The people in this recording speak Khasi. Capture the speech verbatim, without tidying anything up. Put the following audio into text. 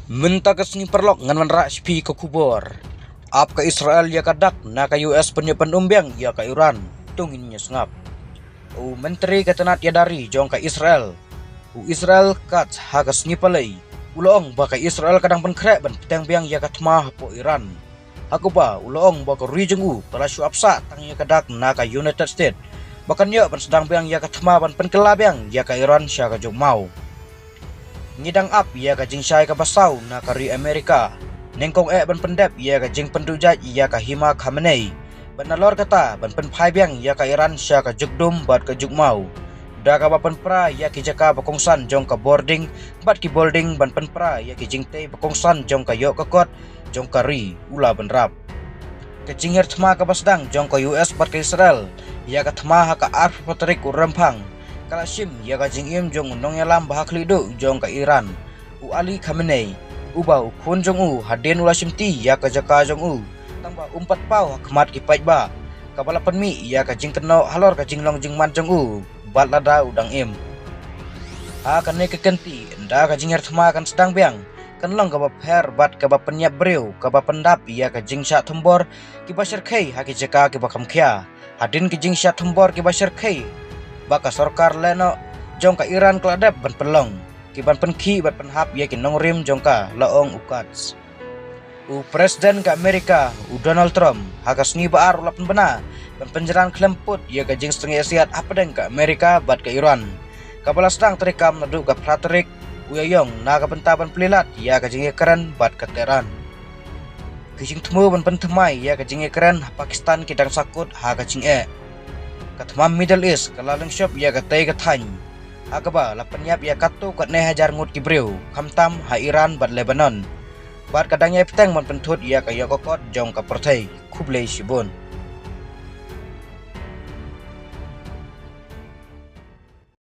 Mynta ka sngi paralok ngan wanrah sha phi ka khubor. Ap ka Israel ïa ka dak na ka U S ban ïoh pynum biang ïa ka Iran. To ngin ïa sngap. U Myntri ka tnat ïada ri jong ka Israel, u Israel Katz, ha ka sngi Palei u la ong ba ka Israel ka dang pynkhreh ban pdiang biang ïa ka thma hapoh Iran. Ha kaba u la ong ba ka ri jong u ka la shu ap sah tang ïa ka dak na ka United States ba kan ïoh ban sdang biang ïa ka thma ban pynkylla biang ïa ka Iran sha ka jukmaw. Ngi dang ap ïa ka jingshai kaba saw na ka ri Amerika. Nyngkong eh ban pyndep ïa ka jingpynduh jait ïa ka Hima Khamenei, bad nalor kata ban pynphai biang ïa ka Iran sha ka jukdum bad ka jukmaw, da kaba pynpra ïa ki jaka ba kongsan jong ka bording bad ki building ban pynpra ïa ki jingtei ba kongsan jong ka ïoh ka kot jong ka ri, u la bynrap. Ka jinghiar thma kaba sdang jong ka U S bad ka Israel ïa ka thma ha ka arphew tarik u Rymphang ka la shim ïa ka jingim jong u nongïalam ba ha khlieh duh jong ka Iran, u Ali Khamenei, uba u khun jong u hadien u la shimti ïa ka jaka jong u, tangba um pat paw ha khmat ki paidbah, kaba la pynmih ïa ka jingkynnoh halor ka jinglong jingman jong u bad lada u dang im. Ha kane ka kynti, ynda ka jinghiar thma kan sdang biang, kan long kaba pher bad kaba pynïap briew, kaba pyndap ïa ka jingshah thombor kiba shyrkhei ha ki jaka kiba kham khia. Hadien ki jingshah thombor kiba shyrkhei ba ka sorkar lehnoh jong ka Iran ka la dep ban pynlong, ki ban pynkhih bad pynhap ïa ki nongrim jong ka, la ong u Katz. U President ka Amerika, u Donald Trump, ha ka sngi ba ar u la pynbna ban pynjlan khlem pud ïa ka jingsngewsih hapdeng ka Amerika bad ka Iran, kaba la sdang treikam naduh ka phra tarik u Ïaïong na ka bynta ban plie lad ïa ka jingïakren bad ka Tehran. Ki jingthmu ban pynthymmai ïa ka jingïakren ha Pakistan ki dang sahkut ha ka jingeh. Ka thma Middle East ka la lyngshop ïa katei ka thaiñ, ha kaba la pynïap ïa katto katne hajar ngut ki briew, khamtam ha Iran bad Lebanon. Bad ka dang ïai bteng ban pynthut ïa ka ïoh ka kot jong ka pyrthei. Khublei shibun.